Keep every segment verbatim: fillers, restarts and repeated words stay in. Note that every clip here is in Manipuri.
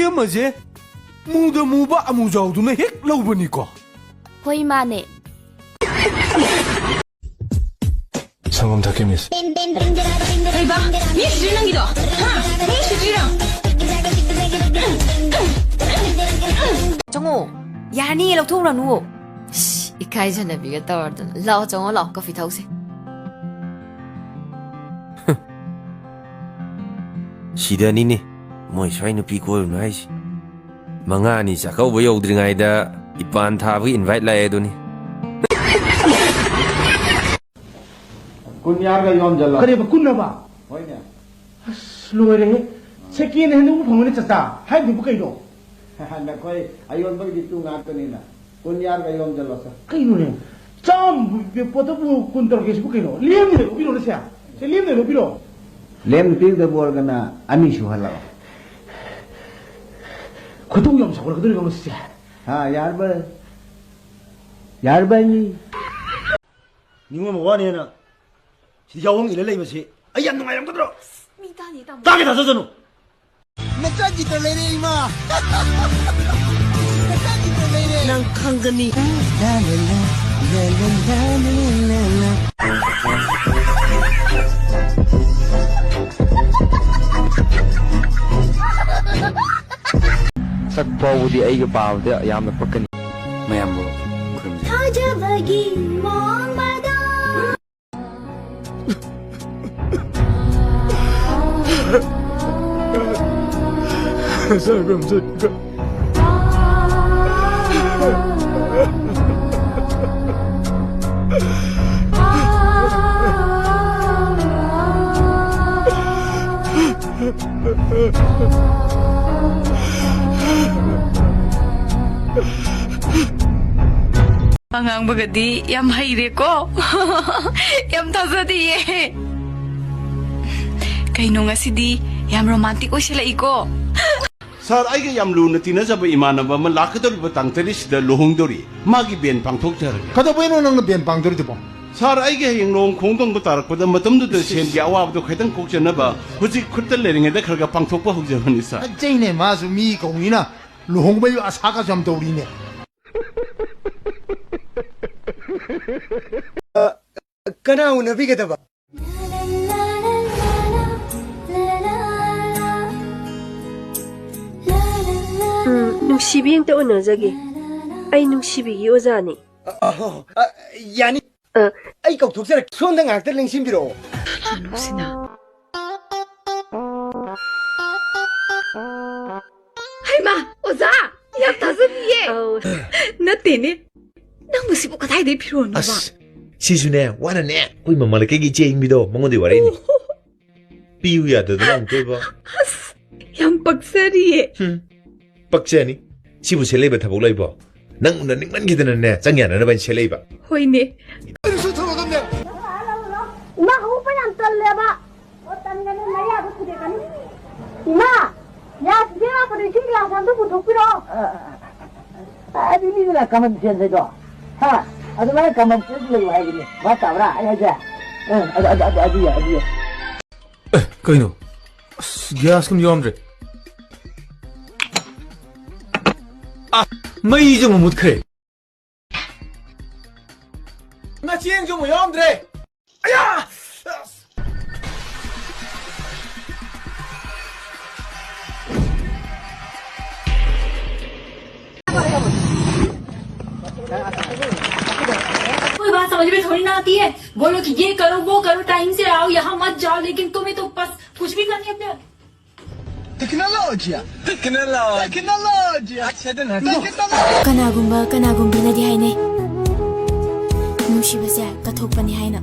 ꯑꯃꯁꯦ ꯃꯨꯗ ꯃꯨꯕ ꯑꯃꯨꯖꯥꯎꯗꯨꯅ ꯍꯦꯛ ꯂꯧꯕꯅꯤꯀꯣ꯫ ꯍꯣꯏ, ꯃꯥꯅꯦ꯫ ꯁꯪꯒꯣꯝ ꯊꯛꯀꯦ, ꯃꯤꯁ꯫ ꯀꯩꯕ? ꯃꯤ ꯁꯤꯗ꯭ꯔꯤ ꯅꯪꯒꯤꯗꯣ? ꯍꯥ? ꯃꯤ ꯁꯤꯗ꯭ꯔꯤꯔꯣ? ꯆꯪꯉꯣ꯫ ꯌꯥꯔꯅꯤꯌꯦ, ꯂꯧꯊꯣꯛꯎꯔꯅꯨꯋꯣ꯫ ꯏꯁ, ꯏꯀꯥꯏꯖꯅꯕꯤꯒ ꯇꯧꯔꯗꯅ꯫ ꯂꯥꯛꯑꯣ, ꯆꯪꯉꯣ, ꯂꯥꯛꯑꯣ, ꯀꯣꯐꯤ ꯊꯛꯎꯁꯦ꯫ ꯁꯤꯗꯅꯤꯅꯦ ꯃꯣꯏ ꯁ꯭ꯋꯥꯏ ꯅꯨꯄꯤ ꯀꯣꯏꯔꯨꯅꯨ ꯍꯥꯏꯁꯦ꯫ ꯃꯉꯥꯅꯤ ꯆꯥꯛꯀꯧꯕ ꯌꯧꯗ꯭ꯔꯤꯉꯩꯗ ꯏꯄꯥꯟ ꯊꯥꯕꯒꯤ invite ꯂꯥꯛꯑꯦ ꯑꯗꯨꯅꯤ꯫ ꯀꯨꯟ ꯌꯥꯔꯒ ꯌꯣꯝꯖꯜꯂꯣ꯫ ꯀꯔꯤꯕ, ꯀꯨꯟ ꯍꯥꯏꯕ? ꯍꯣꯏꯅꯦ꯫ ꯑꯁ, ꯂꯣꯏꯔꯦꯍꯦ꯫ Second hand ꯑꯃꯨꯛ ꯐꯪꯉꯅꯤ ꯆꯆꯥ꯫ ꯍꯥꯏꯗꯨꯕꯨ ꯀꯩꯅꯣ? ꯅꯈꯣꯏ ꯑꯌꯣꯟꯕꯒꯤꯗꯤ ꯇꯨ ꯉꯥꯛꯇꯅꯤꯅ꯫ ꯀꯨꯟ ꯌꯥꯔꯒ ꯌꯣꯝꯖꯜꯂꯣ, ꯁꯦ꯫ ꯀꯩꯅꯣꯅꯦ? ꯆꯥꯝꯃ ꯄꯤ-, ꯄꯣꯠꯇꯕꯨ ꯀꯨꯟ ꯇꯧꯔꯛꯀꯦ ꯁꯤꯕꯨ ꯀꯩꯅꯣ? ꯂꯦꯝꯅ ꯂꯧꯕꯤꯔꯣꯅꯦ, ꯁꯦ꯫ ꯁꯦ, ꯂꯦꯝꯅ ꯂꯧꯕꯤꯔꯣ꯫ ꯂꯦꯝꯅ ꯄꯤꯒꯗꯕ ꯑꯣꯏꯔꯒꯅ ꯑꯅꯤ ꯁꯨꯍꯜꯂꯛꯑꯣ꯫ ꯈꯣꯏꯗꯧ ꯌꯥꯝ ꯁꯥꯎꯒꯠꯂꯛꯀꯗꯧꯔꯤꯕ ꯃꯁꯤꯁꯦ꯫ ꯍꯥ, ꯌꯥꯔꯕ? ꯌꯥꯔꯕ ꯍꯥꯏꯅꯤ? ꯅꯤꯉꯣꯜ ꯃꯋꯥꯅꯦꯅ ꯁꯤꯗ ꯌꯥꯑꯣꯡ ꯏꯜꯂ ꯂꯩꯕꯁꯤ ꯑꯩ ꯌꯥꯝ ꯅꯨꯡꯉꯥꯏꯔꯝꯒꯗ꯭ꯔꯣ? ꯃꯤ ꯇꯥꯅꯤ, ꯇꯥꯃꯣ꯫ ꯇꯥꯒꯦ ꯇꯥꯖꯁꯅꯨ꯫ ꯅꯆꯥꯒꯤꯗ ꯂꯩꯔꯦ, ꯏꯃꯥ꯫ ꯅꯆꯥꯒꯤꯗ ꯂꯩꯔꯦ꯫ ꯅꯪ ꯈꯪꯒꯅꯤ꯫ ꯁꯛ ꯐꯥꯎꯕꯗꯤ ꯑꯩꯒ ꯄꯥꯕꯗ ꯌꯥꯝꯅ ꯄꯛꯀꯅꯤ꯫ ꯃꯌꯥꯝꯕꯨ ꯈꯨꯔꯨꯝꯖꯔꯤ꯫ ꯊꯥꯖꯕꯒꯤ ꯃꯑꯣꯡ ꯃꯇꯧ꯫ ꯑꯉꯥꯡꯕꯒꯗꯤ ꯌꯥꯝ ꯍꯩꯔꯦꯀꯣ꯫ ꯌꯥꯝ ꯊꯥꯖꯗꯤꯌꯦ꯫ ꯀꯩꯅꯣ ꯉꯁꯤꯗꯤ ꯌꯥꯝ romantic ꯑꯣꯏꯁꯤꯜꯂꯛꯏꯀꯣ꯫ ꯁꯥꯔ, ꯑꯩꯒ ꯌꯥꯝ ꯂꯨꯅ ꯇꯤꯟꯅꯖꯕ ꯏꯃꯥꯟꯅꯕ ꯑꯃ ꯂꯥꯛꯀꯗꯧꯔꯤꯕ ꯇꯥꯡ ꯇꯔꯦꯠꯁꯤꯗ ꯂꯨꯍꯣꯡꯗꯧꯔꯤ꯫ ꯃꯥꯒꯤ ꯕꯦꯟ ꯄꯥꯡꯊꯣꯛꯆꯔꯒꯦ꯫ ꯀꯩꯗꯧꯕꯩꯅꯣ ꯅꯪꯅ ꯕꯦꯟ ꯄꯥꯡꯗꯧꯔꯤꯗꯨꯕꯣ? ꯁꯥꯔ, ꯑꯩꯒꯤ ꯍꯌꯦꯡ ꯂꯨꯍꯣꯡ ꯈꯣꯡꯗꯣꯡꯕ ꯇꯥꯔꯛꯄꯗ ꯃꯇꯝꯗꯨꯗ ꯁꯦꯟꯒꯤ ꯑꯋꯥꯕꯗꯣ ꯈꯤꯇꯪ ꯀꯣꯛꯆꯅꯕ ꯍꯧꯖꯤꯛ ꯈꯨꯠꯇ ꯂꯩꯔꯤꯉꯩꯗ ꯈꯔ ꯈꯔ ꯄꯥꯡꯊꯣꯛꯄ ꯍꯧꯖꯕꯅꯤ, ꯁꯥꯔ꯫ ꯐꯖꯩꯅꯦ, ꯃꯥꯁꯨ ꯃꯤ ꯀꯧꯅꯤꯅ ꯂꯨꯍꯣꯡꯕꯒꯤ ꯑꯁꯥꯒꯁꯨ ꯌꯥꯝ ꯇꯧꯔꯤꯅꯦ꯫ ꯀꯅꯥ ꯎꯅꯕꯤꯒꯗꯕ? ꯎꯝ, ꯅꯨꯡꯁꯤꯕꯤ ꯑꯝꯇ ꯎꯅꯖꯒꯦ꯫ ꯑꯩ ꯅꯨꯡꯁꯤꯕꯤꯒꯤ ꯑꯣꯖꯥꯅꯤ꯫ ꯑ, ꯑ, ꯌꯥꯅꯤ꯫ ꯑ꯫ ꯑꯩ ꯀꯧꯊꯣꯛꯆꯔꯛꯀꯦ꯫ ꯁꯣꯝꯗ ꯉꯥꯏꯍꯥꯛꯇ ꯂꯦꯡꯁꯤꯟꯕꯤꯔꯛꯑꯣ꯫ ꯂꯨꯁꯤꯅ꯫ ꯍꯩꯃꯥ, ꯑꯣꯖꯥ! ꯌꯥꯝ ꯊꯥꯖꯗꯤꯌꯦ꯫ ꯑꯧ꯫ ꯅꯠꯇꯦꯅꯦ꯫ ꯅꯪꯕꯨ ꯁꯤꯕꯨ ꯀꯗꯥꯏꯗꯩ ꯐꯤꯔꯣꯜꯅꯣꯕ? ꯑꯁ, ꯁꯤꯁꯨꯅꯦ, ꯋꯥꯅꯅꯦ, ꯑꯩꯈꯣꯏ ꯃꯃꯥ ꯂꯩꯀꯥꯏꯒꯤ ꯏꯆꯦ ꯑꯏꯪꯕꯤꯗꯣ, ꯃꯉꯣꯟꯗꯩ ꯋꯥꯔꯛꯏꯅꯤ꯫ ꯑꯣꯍꯣ꯫ ꯄꯤꯌꯨ ꯌꯥꯗꯗꯅ ꯑꯃꯨꯛꯇꯣꯏꯕ꯫ ꯑꯁ, ꯌꯥꯝ ꯄꯛꯆꯔꯤꯌꯦ꯫ ꯍꯨꯝ, ꯄꯛꯆꯅꯤ꯫ ꯁꯤꯕꯨ ꯁꯦꯠꯂꯩꯕ ꯊꯕꯛ ꯂꯩꯕꯣ? ꯅꯪ ꯎꯅꯅꯤꯡꯃꯟꯈꯤꯗꯅꯅꯦ, ꯆꯪ ꯌꯥꯅꯅꯕ ꯑꯩꯅ ꯁꯦꯠꯂꯩꯕ꯫ ꯍꯣꯏꯅꯦ꯫ ꯀꯔꯤꯁꯨ ꯊꯧꯔꯗꯝꯅꯦ꯫ ꯏꯃꯥ, ꯍꯧꯒꯠꯄ ꯌꯥꯝ ꯇꯜꯂꯦꯕ꯫ ꯑꯣ, ꯇꯟꯒꯅꯨ, ꯅꯌꯥꯗꯣ ꯊꯨꯗꯦꯛꯀꯅꯤ꯫ ꯏꯃꯥ, ꯌꯥ ꯁꯤꯗꯦ ꯂꯥꯛꯄꯗ ꯏꯁꯤꯡ ꯒꯤꯂꯥꯁ ꯑꯝꯇ ꯄꯨꯊꯣꯛꯄꯤꯔꯛꯑꯣ꯫ ꯑ, ꯑ, ꯑ, ꯑꯗꯨꯅꯤꯗꯅ common sense ꯍꯥꯏꯗꯣ꯫ ꯍꯥ? ꯑꯗꯨꯃꯥꯏꯅ common sense ꯂꯩꯌꯨ ꯍꯥꯏꯕꯅꯤ꯫ ꯚꯥꯞ ꯇꯥꯕ꯭ꯔꯥ? ꯑꯩ ꯍꯥꯏꯁꯦ꯫ ꯑ, ꯑꯗꯨ, ꯑꯗꯨ, ꯑꯗꯨ, ꯑꯗꯨ ꯌꯥꯏ, ꯑꯗꯨ ꯌꯥꯏ꯫ ꯑꯦ, ꯀꯩꯅꯣ? ꯑꯁ, gas ꯀꯨꯝ ꯌꯥꯎꯔꯝꯗ꯭ꯔꯦ꯫ ꯑ, ꯃꯩꯁꯦ ꯑꯃꯨꯛ ꯃꯨꯠꯈ꯭ꯔꯦ꯫ ꯅꯆꯦꯡꯁꯨ ꯑꯃꯨꯛ ꯌꯥꯎꯔꯝꯗ꯭ꯔꯦ꯫ ꯑꯌꯥ! कोई बात समझ में थोड़ी ना आती है। बोलो कि ये करो, वो करो, टाइम से आओ, यहाँ मत जाओ, लेकिन तुम्हें तो बस कुछ भी करने अपने। Tecnologia! Tecnologia! Tecnologia! Tecnologia! ꯀꯅꯥꯒꯨꯝꯕ ꯀꯅꯥꯒꯨꯝꯕꯤꯅꯗꯤ ꯍꯥꯏꯅꯩ, ꯅꯨꯡꯁꯤꯕꯁꯦ ꯀꯠꯊꯣꯛꯄꯅꯤ ꯍꯥꯏꯅ꯫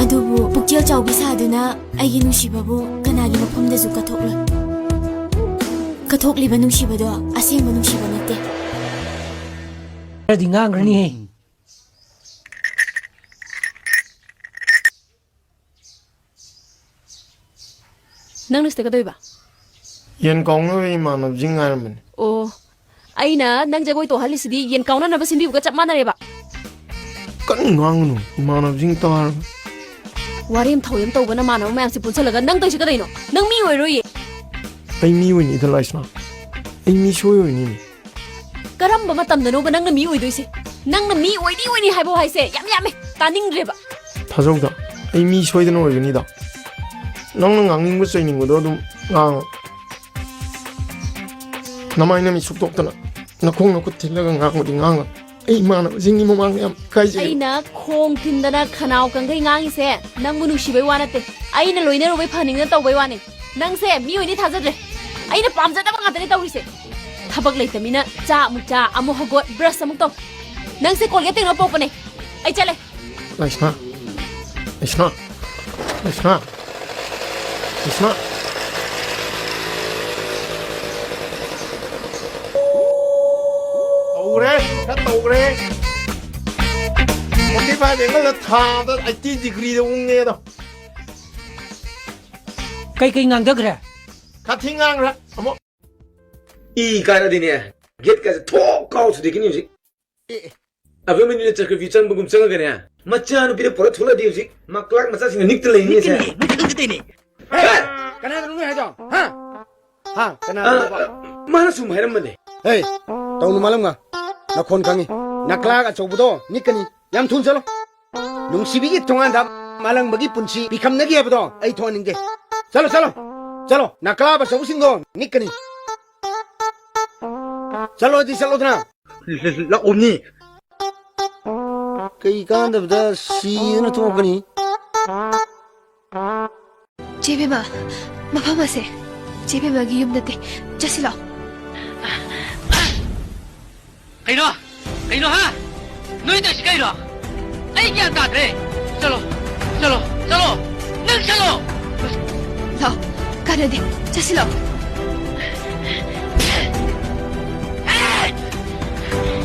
ꯑꯗꯨꯕꯨ ꯄꯨꯛꯆꯦꯜ ꯆꯥꯎꯕꯤ ꯁꯥꯗꯨꯅ ꯑꯩꯒꯤ ꯅꯨꯡꯁꯤꯕꯕꯨ ꯀꯅꯥꯒꯤ ꯃꯐꯝꯗꯁꯨ ꯀꯠꯊꯣꯛꯂꯣꯏ꯫ ꯀꯠꯊꯣꯛꯂꯤꯕ ꯅꯨꯡꯁꯤꯕꯗꯣ ꯑꯁꯦꯡꯕ ꯅꯨꯡꯁꯤꯕ ꯅꯠꯇꯦ꯫ ꯈꯔꯗꯤ ꯉꯥꯡꯈ꯭ꯔꯅꯤꯍꯦ꯫ ꯅꯪꯅ ꯁꯤꯗ ꯀꯩꯗꯧꯔꯤꯕ? ꯌꯦꯟ ꯀꯥꯎꯅꯕ ꯏꯃꯥꯟꯅꯕꯁꯤꯡ ꯉꯥꯏꯔꯝꯕꯅꯤ꯫ ꯑꯣ, ꯑꯩꯅ ꯅꯪ ꯖꯒꯣꯏ ꯇꯧꯍꯜꯂꯤꯁꯤꯗꯤ ꯌꯦꯟ ꯀꯥꯎꯅꯅꯕ ꯁꯤꯟꯕꯤꯕꯒ ꯆꯞ ꯃꯥꯟꯅꯔꯦꯕ꯫ ꯀꯟꯅ ꯉꯥꯡꯒꯅꯨ, ꯏꯃꯥꯟꯅꯕꯁꯤꯡ ꯇꯥꯔꯒ꯫ ꯋꯥꯔꯦꯝ ꯊꯧꯔꯦꯝ ꯇꯧꯕ ꯅꯃꯥꯟꯅꯕ ꯃꯌꯥꯝꯁꯦ ꯄꯨꯟꯁꯤꯜꯂꯒ ꯅꯪ ꯇꯧꯔꯤꯁꯦ ꯀꯗꯩꯅꯣ? ꯅꯪ ꯃꯤ ꯑꯣꯏꯔꯣꯏꯌꯦ꯫ ꯑꯩ ꯃꯤ ꯑꯣꯏꯅꯤꯗ, ꯂꯥꯏꯁꯅꯥ꯫ ꯑꯩ ꯃꯤ ꯁꯣꯏ ꯑꯣꯏꯅꯤꯅꯦ꯫ ꯀꯔꯝꯕ ꯃꯇꯝꯗꯅꯣꯕ ꯅꯪꯅ ꯃꯤ ꯑꯣꯏꯗꯣꯏꯁꯦ? ꯅꯪꯅ ꯃꯤ ꯑꯣꯏꯅꯤ ꯑꯣꯏꯅꯤ ꯍꯥꯏꯕ ꯍꯥꯏꯁꯦ ꯌꯥꯝ ꯌꯥꯝꯃꯦ, ꯇꯥꯅꯤꯡꯗ꯭ꯔꯦꯕ꯫ ꯊꯥꯖꯧꯗ, ꯑꯩ ꯃꯤ ꯁꯣꯏꯗꯅ ꯑꯣꯏꯒꯅꯤꯗ꯫ ꯅꯪꯅ ꯉꯥꯡꯅꯤꯡꯕ ꯆꯩꯅꯤꯡꯕꯗꯣ ꯑꯗꯨꯝ ꯉꯥꯡꯉꯣ꯫ ꯅꯃꯥꯏ ꯅꯃꯤꯠ ꯁꯨꯛꯇꯣꯛꯇꯅ ꯅꯈꯣꯡ ꯅꯈꯨꯠ ꯊꯤꯜꯂꯒ ꯉꯥꯡꯕꯗꯤ ꯉꯥꯡꯉꯣ꯫ ꯑꯩ ꯏꯃꯥꯟꯅꯕꯁꯤꯡꯒꯤ ꯃꯃꯥꯡꯗ ꯌꯥꯝ ꯏꯀꯥꯏꯖꯩ꯫ ꯑꯩꯅ ꯈꯣꯡ ꯊꯤꯟꯗꯅ ꯈꯅꯥꯎ ꯀꯪꯈꯩ ꯉꯥꯡꯉꯤꯁꯦ ꯅꯪꯕꯨ ꯅꯨꯡꯁꯤꯕꯩ ꯋꯥ ꯅꯠꯇꯦ, ꯑꯩꯅ ꯂꯣꯏꯅꯔꯨꯕꯩ ꯐꯅꯤꯡꯅ ꯇꯧꯕꯩ ꯋꯥꯅꯤ꯫ ꯅꯪꯁꯦ ꯃꯤꯑꯣꯏꯅꯤ ꯊꯥꯖꯗ꯭ꯔꯦ꯫ ꯑꯩꯅ ꯄꯥꯝꯖꯗꯕ ꯉꯥꯛꯇꯅꯦ ꯇꯧꯔꯤꯁꯦ꯫ ꯊꯕꯛ ꯂꯩꯇꯃꯤꯅ ꯆꯥ ꯑꯃꯨꯛ ꯆꯥ, ꯑꯃꯨꯛ ꯍꯧꯒꯠ, ꯕ꯭ꯔꯁ ꯑꯃꯨꯛ ꯇꯧ꯫ ꯅꯪꯁꯦ ꯀꯣꯜꯒꯦꯠ ꯇꯦꯡꯅ ꯄꯣꯛꯄꯅꯦ꯫ ꯑꯩ ꯆꯠꯂꯦ꯫ ꯂꯥꯏꯁꯅꯥ, ꯂꯥꯏꯁꯅꯥ, ꯂꯥꯏꯁꯅꯥ, ꯂꯥꯏꯁꯅꯥ꯫ ꯇꯧꯔꯦ, ꯈꯔ ꯇꯧꯔꯦ꯫ Forty five angle ꯗ ꯊꯥꯗ eighty degree ꯗ ꯎꯪꯉꯦꯗꯣ꯫ ꯀꯩꯀꯩ ꯉꯥꯡꯊꯈ꯭ꯔꯦ? ꯈꯔ ꯊꯤ ꯉꯥꯡꯈ꯭ꯔꯦ ꯑꯃꯨꯛ꯫ ꯏ ꯀꯥꯔꯗꯤꯅꯦ, ꯒꯦꯠ ꯀꯥꯁꯦ ꯊꯣꯛ ꯀꯥꯎ ꯊꯨꯗꯦꯛꯀꯅꯤ ꯍꯧꯖꯤꯛ꯫ ꯑꯦ, ꯑꯦ꯫ ꯑꯕꯦꯝꯃꯅꯤꯅ ꯆꯀ꯭ꯔꯕꯤ ꯆꯪꯕꯒꯨꯝ ꯆꯪꯉꯒꯅꯦ, ꯃꯆꯥꯅꯨꯄꯤꯗ ꯄꯨꯔ ꯊꯣꯛꯂꯛꯑꯗꯤ ꯍꯧꯖꯤꯛ ꯃꯥ ꯀ꯭ꯂꯥꯛ ꯃꯆꯥꯁꯤꯡꯅ ꯅꯤꯛꯇ ꯂꯩꯅꯤꯁꯦ꯫ ꯅꯤꯛꯀꯅꯤ, ꯅꯤꯛꯀꯅꯤ, ꯅꯤꯛꯀꯅꯤ꯫ ꯍꯦ! ꯀꯅꯥꯗꯅꯣ ꯅꯣꯏ ꯍꯥꯏꯗꯣ? ꯍꯥ? ꯍꯥ? ꯑ, ꯀꯅꯥꯗꯅꯣꯕ? ꯑ, ꯃꯥꯅ ꯁꯨꯝ ꯍꯥꯏꯔꯝꯕꯅꯦ꯫ ꯍꯦ, ꯇꯧꯅꯨ ꯃꯥꯂꯪꯒ꯫ ꯅꯈꯣꯟ ꯈꯪꯉꯤ꯫ ꯅꯀ꯭ꯂꯥꯛ ꯑꯆꯧꯕꯗꯣ ꯅꯤꯛꯀꯅꯤ꯫ ꯌꯥꯝ ꯊꯨꯅ ꯆꯠꯂꯣ꯫ ꯅꯨꯡꯁꯤꯕꯤꯒꯤ ꯊꯣꯡꯒꯥꯟꯗ ꯃꯥꯂꯪꯕꯒꯤ ꯄꯨꯟꯁꯤ ꯄꯤꯈꯝꯅꯒꯦ ꯍꯥꯏꯕꯗꯣ ꯑꯩ ꯊꯣꯛꯍꯟꯅꯤꯡꯗꯦ꯫ ꯆꯠꯂꯣ, ꯆꯠꯂꯣ, ꯆꯠꯂꯣ, ꯅꯀ꯭ꯂꯥꯛ ꯑꯆꯧꯕꯁꯤꯡꯗꯣ ꯅꯤꯛꯀꯅꯤ꯫ ꯆꯠꯂꯣꯗꯤ ꯆꯠꯂꯣꯗꯅ꯫ ꯂꯥꯛꯑꯣꯅꯤ꯫ ꯀꯩ ꯀꯥꯟꯗꯕꯗ ꯁꯤꯗꯅ ꯊꯣꯛꯀꯅꯤ꯫ ꯆꯦ ꯕꯦꯝꯃ, ꯃꯐꯝ ꯑꯁꯦ ꯆꯦ ꯕꯦꯝꯃꯒꯤ ꯌꯨꯝ ꯅꯠꯇꯦ꯫ ꯆꯠꯁꯤ ꯂꯥꯛꯑꯣ꯫ ꯀꯩꯅꯣ? ꯀꯩꯅꯣ, ꯍꯥ? ꯅꯣꯏ ꯇꯧꯏꯁꯤ ꯀꯩꯅꯣ? ꯑꯩ ꯒ꯭ꯌꯥꯟ ꯇꯥꯗ꯭ꯔꯦ꯫ ꯆꯠꯂꯣ, ꯆꯠꯂꯣ, ꯆꯠꯂꯣ꯫ ꯅꯪ ꯆꯠꯂꯣ꯫ ꯂꯥꯛꯑꯣ, ꯀꯥꯟꯅꯗꯦ꯫ ꯆꯠꯁꯤ ꯂꯥꯛꯑꯣ꯫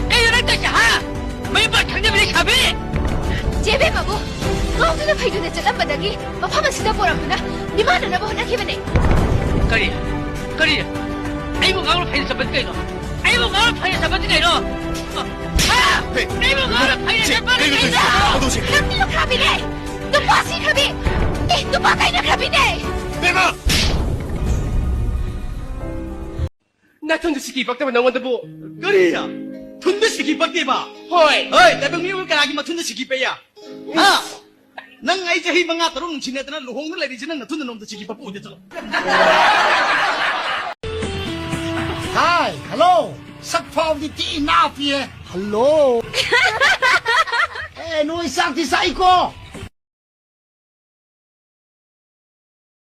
ꯀꯩꯅꯣ ꯅꯪ ꯇꯧꯏꯁꯦ, ꯍꯥ? ꯃꯌꯨꯝ ꯄꯥꯟ ꯈꯪꯗꯕꯤ ꯂꯩꯁꯥꯕꯤ! ꯆꯦ ꯕꯦꯝꯃꯕꯨ ꯉꯥꯎꯗꯨꯅ ꯐꯩꯗꯨꯅ ꯆꯠꯂꯝꯕꯗꯒꯤ ꯃꯐꯝ ꯑꯁꯤꯗ ꯄꯣꯔꯛꯇꯨꯅ ꯃꯤꯃꯥꯟꯅꯅꯕ ꯍꯣꯠꯅꯈꯤꯕꯅꯦ꯫ ꯀꯔꯤ? ꯀꯔꯤ? ꯑꯩꯕꯨ ꯉꯥꯎꯅ ꯐꯩꯅ ꯆꯠꯄꯗꯤ ꯀꯩꯅꯣ? ꯑꯩꯕꯨ ꯉꯥꯎꯅ ꯐꯩꯅ ꯆꯠꯄꯗꯤ ꯀꯩꯅꯣ? ꯍꯥ? ꯅꯪꯕꯨ ꯉꯥꯎꯔ ꯐꯩꯔꯦ ꯁꯤ, ꯅꯨꯄꯥ ꯀꯩꯅꯣ ꯂꯩꯇ꯭ꯔꯣ? ꯇꯧꯔꯤꯁꯦ? ꯅꯨꯄꯤꯗꯣ ꯈꯥꯕꯤꯅꯦ! ꯅꯨꯄꯥ ꯁꯤꯈ꯭ꯔꯕꯤ! ꯑꯦ, ꯅꯨꯄꯥ ꯀꯩꯅ ꯈꯥꯕꯤꯅꯦ! ꯕꯦꯝꯃ! ꯅꯊꯨꯟꯗ ꯁꯤꯀꯤ ꯄꯛꯇꯕ ꯅꯉꯣꯟꯗꯕꯨ꯫ ꯀꯔꯤ? ꯊꯨꯟꯗ ꯁꯤꯀꯤ ꯄꯛꯇꯦꯕ? ꯍꯣꯏ꯫ ꯍꯣꯏ, ꯇꯥꯏꯕꯪ ꯃꯤꯑꯣꯏꯕ ꯀꯅꯥꯒꯤ ꯃꯊꯨꯟꯗ ꯁꯤꯀꯤ ꯄꯛꯏ? ꯍꯥ? ꯅꯪ ꯑꯩ ꯆꯍꯤ ꯃꯉꯥ ꯇꯔꯨꯛ ꯅꯨꯡꯁꯤꯅꯗꯅ ꯂꯨꯍꯣꯡꯗ ꯂꯩꯔꯤꯁꯦ ꯅꯪ ꯅꯊꯨꯟꯗ ꯅꯣꯡꯃꯇ ꯁꯤꯀꯤ ꯄꯛꯄ ꯎꯗꯦ, ꯆꯠꯂꯣ꯫ ꯍꯥꯏ, ꯍꯜꯂꯣ꯫ ꯁꯛ ꯐꯥꯎꯗꯤ ꯊꯤ ꯅꯥꯞꯄꯤꯌꯦ꯫ ꯍꯜꯂꯣ꯫ ꯑꯦ, ꯅꯣꯏ ꯆꯥꯛꯇꯤ ꯆꯥꯏꯀꯣ?